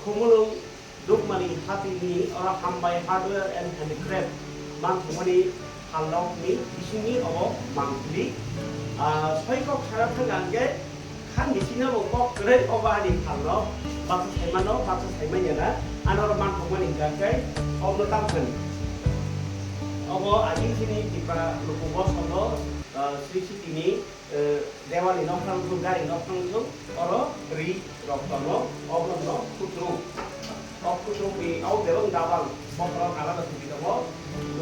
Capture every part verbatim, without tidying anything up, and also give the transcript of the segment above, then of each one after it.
Khumulwng Dukmani Hatini oro Hambai Hardware and Handicraft manthokmani phalrokni bisingni obo monthly, ah, soi kok sara thangkha hwnkhe kha misinabo kok kwrwi obo ani phalrok baksa saimano, baksa saimanya na, ano oro manthokmani hwnkha khe obono tamo thani. Obo agini sini Tipra luku bosongo, ah, Sri Sitini, eh, dewalni nokphang thung, gari nokphang thung, oro ri rok tongo, oborokno khutru. O khutrukni o bebak dabang bokhorok alada thupi tongo.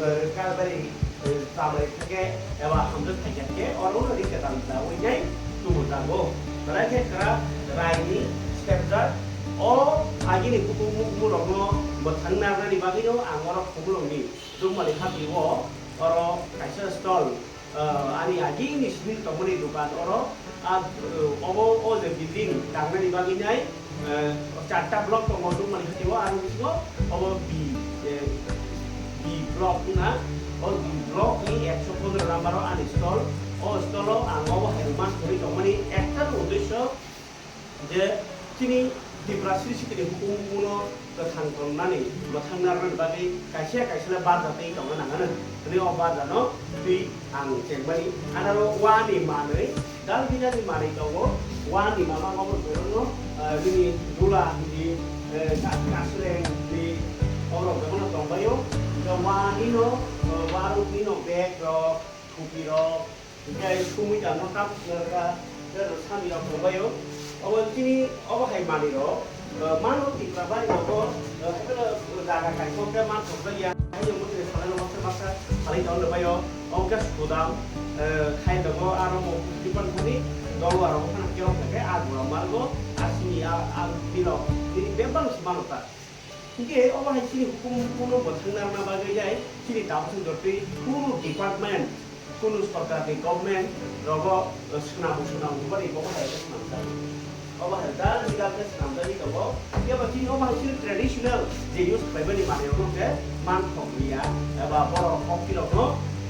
Eh, Kalbari, eh, chamari thake eba hamjak thaijakhe orono ri kwtal dawi nai tubujago. Belai khe kwrak raini sepjak. O agini kutung mukmurokno mwthang narnani bagwino ang oro Khumulwngni Dukmani Hati o oro kaisa stall. Ah, ani agini simi tongmani dukan oro, ah, obo o je building tangnani bagwi nai, eh, charta block tongo Dukmani Hati o, aro bisingo obo B, eh, B block wngna, o B block ni ekso pondro number o ani stall, o stall o ang obo hai man thangwi tongmani ekta uddesho, je chini Tripura Sri Sitini hukumu no kwthang tongnani, mwthang narnani bagwi kaisa kaisa le barjatwi tongna nangano. Hwnwi o barjano twi ang chengmani. Anaro wani manwi, dal bidani manwi tongo, wani mama obo borokno, ah, nini dula hindi, eh, ka-, kasreng hindi, oborok bebakno tongbaio. Hwnkhe wanino, eh, waruknino bag rok, thupi rok, hwnkhe sumui tamo tam khlaka, hwnkhe rwsani rok tongbaio. Obo chini obo hai manwi rok, eh, mano Tripura bari rogo, eh, haikheno jaga kaisa khe man thokjakya. Haino motri salai rok baksa baksa salai tong rwbaio. Obo khe sudam, eh, khai rogo aro mo Tripura boni dol aro phano khe rok khe a gura margo asini a, a milok tini bebak se mano ta. Hingke obo hai chini hukumu kuno mwthang narwkna bagwi jai chini tabuk chwng jortwi kunu department, kunu sorkarni government rogo, eh, swnam swnam hwnbani obo hai khe swnamjak. Obo hai dal bidal khe swnamjagwi tongo. Phiya ba chini obo hai chini traditional je use khlaimani manwi rok khe manthok liya eba borok hoktwi rokno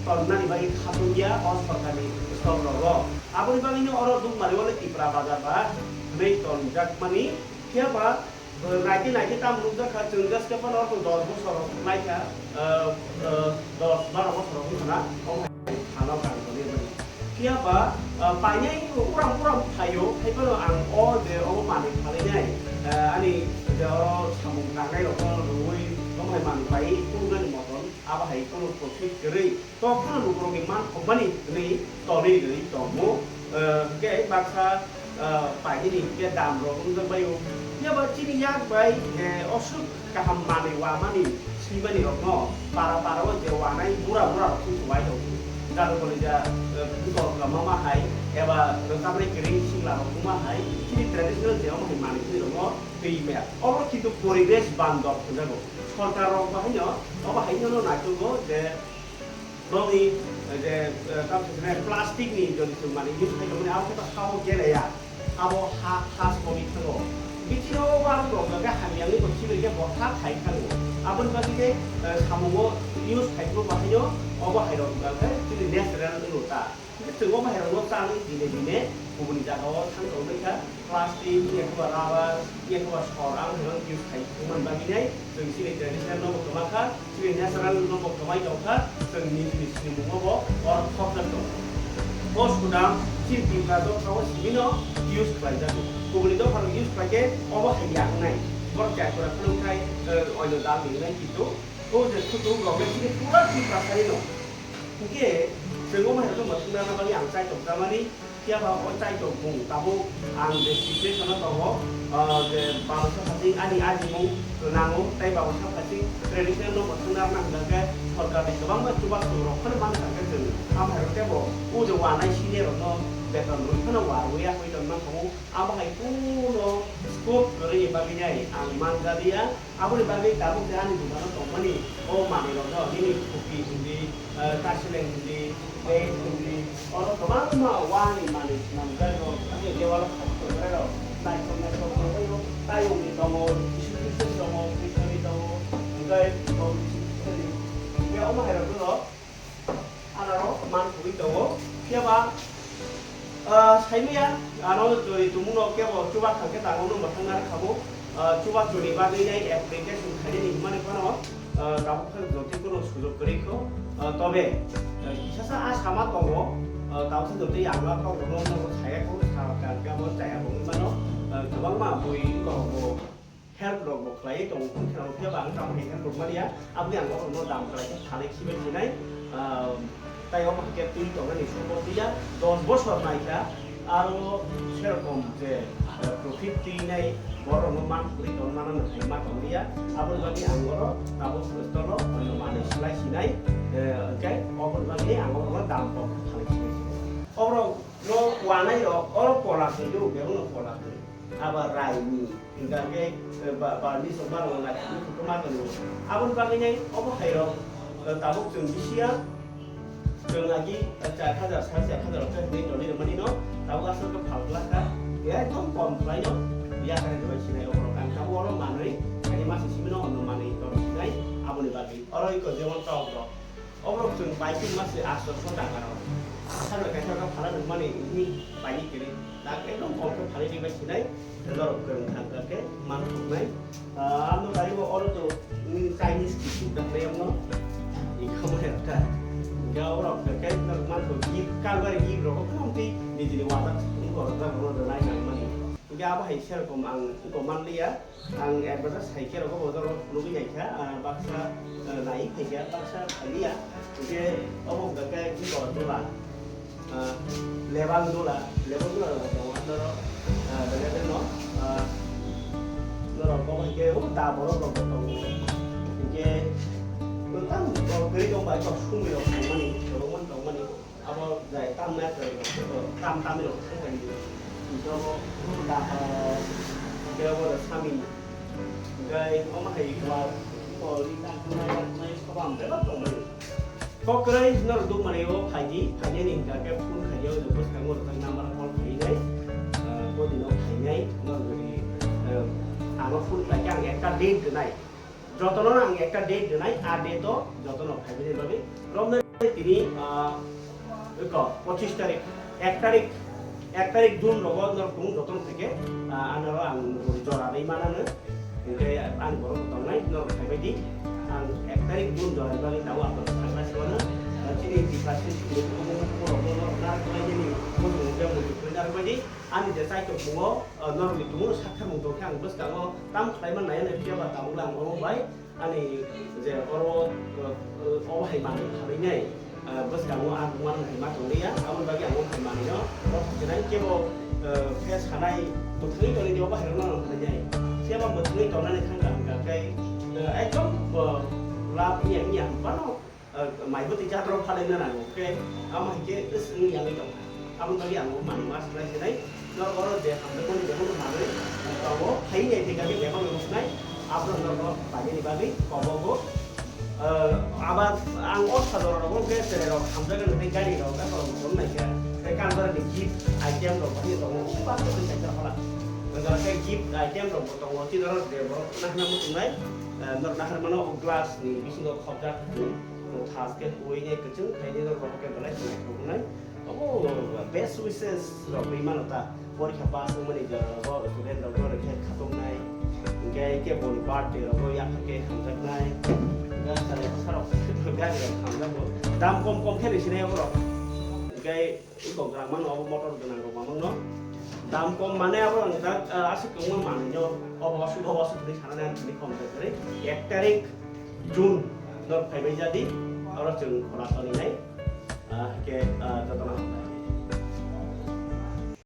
tonnani bagwi khatungya o sorkarni stall rogo. Aboni bagwino oro Dukmani o le Tipra bazar ba hwnwi tonjakmani. Phiya ba Naikhe naikhe tamo nukjakha, chwng just khe phano dos bosor rok naikha, ah, ah, dos baro bosor rok wngkha na, omo hai thano kang tongwi mani. Phiya ba, ah, painai uram uram phaio, hai phano ang o je omo manwi phalwi nai, ah, ani je oro samung tangnai rok no rwui omo hai manwi pai phunuknani moton, abo hai phano profit kwrwi. Tokphano lukurokni man thokmani hwnwi tonwi rwi tongo. Eh, hwnkhe baksa, eh, painani hwnkhe dam rok wngjak baio. Phiya ba chini yak bai je oswk kaham manwi wamani swimani rokno para para o je wanai bura bura rok thung thung wai tongo. Jado kole ja, eh, bwkok kama ma hai eba rwchapnai kwrwi singla rok wngma hai chini traditional je omo hai manwi thani rokno twi maya. Obo kintu poribesh bandhab hwnjago. Sorkar rok bahaino obo haino no naitugwi je Nokni, eh, je, eh, tamo se plastic ni jodi chwng mani use khai tongmani, abo khe to ha o geleya, abo ha, ha soni thango. Bichiro o barok rok hwnka khe hamyangwi bo chini khe bo ha khai thango. Aboni bagwi khe, eh, samungo use khai phuru bahaino obo hai rok hwnka khe chini natural wngno ta. Hwnkhe chwng obo hai rokno chanwi dine dine kubuni jagao thang tongwi kha. Plastic, yakhuba rubber, yakhuba sor, ang hai rok use khai tongmani bagwi nai chwng chini traditional no bo kwma kha. Chini natural no bo kwmai tongkha, chwng nijini sinimung no bo oro khopjak tongo. O sudam chini Tripura dopha o simi no use khlai jago. Kubuni dopha rok use khlai khe obo hai ya wngnai. Borok chai pura phunuk khai, eh, oino dal ni wngnai kintu o je khutung rok le chini pura Tripura sari no. Hwnkhe chwng omo hai rok no mwthang na bagwi ang chai tong tamani. Phiya ba o chai tongmung tabuk ang je situation o tongo, ah, je babusa phasing ani ajimung nango, tei babusa phasing traditional no mwthangna nang hwnkhe sorkar ni kwbangma chubachu rok phano man kha khe chwng. Amo hai rok tei bo o je wanai senior rok no beton rwi phano warwi ya hoi tongma khamu, amo hai kuno scope kwrwi ni bagwi nai ang man jaliya. Aboni bagwi tabuk je ani dukano tongmani o manwirokno nini thupi hwnwi, eh, kasileng hwnwi, bag hwnwi, oro kwbangma wani manwi swnamjago, haikhe dewalo khasok tongnai rok naithok naithok tongbaio, tayungni tongo, Jisu Khristoni tongo, Khristoni tongo, hwnkhe tongo Jisu Khristoni. Hwnkhe omo hairokno Anaro man thogwi tongo. Phiya ba, ah, saimaya, ano chori tumungno kebo chuba thangkhe tango no mwthangna rwkha bo. Ah, chubachu ni bagwi nai application khainani hwnmani phano, ah, tabuk phano jotoi kheno sujok kwrwi kho. Ah, tobe, ah, kisasa a sama tongo, ah, tabuk se jotoi ang ma tongo, no, no, saya kho, sa, ka, ka, bo chaya bo wngwi mano, ah, kwbangma bui rok bo help rok bo khlaiwi tongo, phano phiya ba ang tamo help rok maliya, aboni ang borokno dam kwlai khe phalwi khibai sinai, ah, tai omo hwnkhe twi tongnani sumbo twiya, dos bosor naikha, aro serokom je, eh, profit twinai borokno man kwrwi tongmano hai ma tongliya, aboni bagwi ang oro tabuk tolo manwi slai sinai, eh, hwnkhe oboni bagwi ang oro dam kok khalai sinai. Oborokno wanai rok oro pola kwrwi, bebakno pola kwrwi, aba raini. Hingkha khe, eh, ba, ba, ni sok barang nai, ni sok ma tong. Aboni bagwi nai, obo hai rok, eh, tabuk chwng bisiya, chwng agi, eh, char hajar, sare char hajar rok khe hinwi tongwi rwmani no, tabuk aswk khe phal glak kha, ekdom kom khlai no, ya kare rwbai sinai obo rok. Ang tabuk oro manwi, ani masa simi no ono manwi tong sinai, aboni bagwi. Oro iko jemon tok rok. Oborok chwng pai tongma se aswk pho daga rok. Sano kaisa khe phala nukmani wngwi pai ni kwrwi. Dak ekdom kom khe phalwi bai sinai, norok kwrwng thang kha khe man thoknai. Ah, ano kaibo oro to, mm, Chinese kitchen ta khlai amno. Ikha mo ya ta. Ga oro khe khe norok man thok gi kalbari gi rok khe amtwi nijini wada ungkor da rok rwnai nang mani. Ga abo hai serokom ang ko man liya. Ang advertise hai khe rogo bo jorok nugwi nai kha, ah, baksa, ah, nai phai kha, baksa phai liya. Hwnkhe obo hwnkha khe iko dula, ah, lebang dula, lebang dula rok tongo norok, ah, belai kheno, ah, norok obo hai khe o da borok rok bo tongo. Hwnkhe tamo kwrwi tong bai kok sumui rok tongmani, kwbangma tongmani. Abo jai tam na kwrwi rok, tam tam rok thang bai di. Jobo da, ah, kebo da sami. Gai omo hai wa, ko ri ta nai nai ko bam be ba tong bai. Kok kwrwi norok duk mani o phai di, phai nai ni hwnkha khe phone khai di, o bwskango rok number call khai nai. Ah, bo dino phai nai, norok ni, ah, ano phone khai khe ang ekta date rwnai. Jotono ang ekta date rwnai, a date o jotono phaibini bagwi. Romnai tini, ah, eko, pochis tarik, ek tarik, ek tarik June rogo norok tung jotono theke, ah, anoro ang jora rwi manano. Hwnkhe ang borok tongnai, norok phaibai di. Ang ek tarik June jora rwi bagwi tabuk ang sakla siwano. Ah, chini department chini borok norok narwknai nini bujung hwnkhe muitu khwlai narwkbai di. Ani je chaitok mungo, ah, norokni tongo sakha mung tongkhe ang bwskango tam khlai man nai, phiya ba tabuk le ang omo bai ani je oro, ah, ah, obo hai manwi khalai nai, ah, bwskango ang man hai ma tong liya, aboni bagwi ang omo hai manwi no o thakinai kebo, ah, khe sanai mwthangwi tongwi di obo hai rok no khalai nai. Phiya ba mwthangwi tongnani thang kha hwnkha khe, ah, ekdom, ah, lab wngya wngya phano ah, mai bwtwi jatro phalai na nango, khe amo hai khe swng yangwi tong kha. Aboni bagwi ang o manwi ma swlai sinai, norok oro je hamjakmani bebakno manwi, ah, tongo, hai nai thika khe bebakno rwknai, aphuru norokno painani bagwi kobogo. Ah, abar ang o sajora rogo khe cherai rok hamjakgani tei gari rok, ah, rok rok nai khe, tei kanjara ni gift item rok bahai tongo, o bak twi kaisa phala. Kanjara khe gift item rok bo tongo, tei norok je borok nahna muchungnai, ah, norok nahar mano o glass ni bisingo khopjak. Thas khe huwi nai kwchwng khainai norok khe belai khe naithok wngnai. Obo best wishes rok ri mano ta. Porikha pass wngmani jora rogo student rok no rikhe khatoknai. Hwnkhe khe boni birthday rogo yapha khe hamjaknai. Gari rok hamjago. Dam kom kom khe risinai borok. Hwnkhe iko gwrang mano obo motor gwnang rok mamang no. Dam kom mane abo ang jak, ah, aswk kwbangma manwi no. Obo aswk, obo aswk hinwi sanani ang tini kom jak kwrwi. Ek tarik June norok phaibai jadi, oro chwng khora toninai, ah, khe, ah, jotono hambai.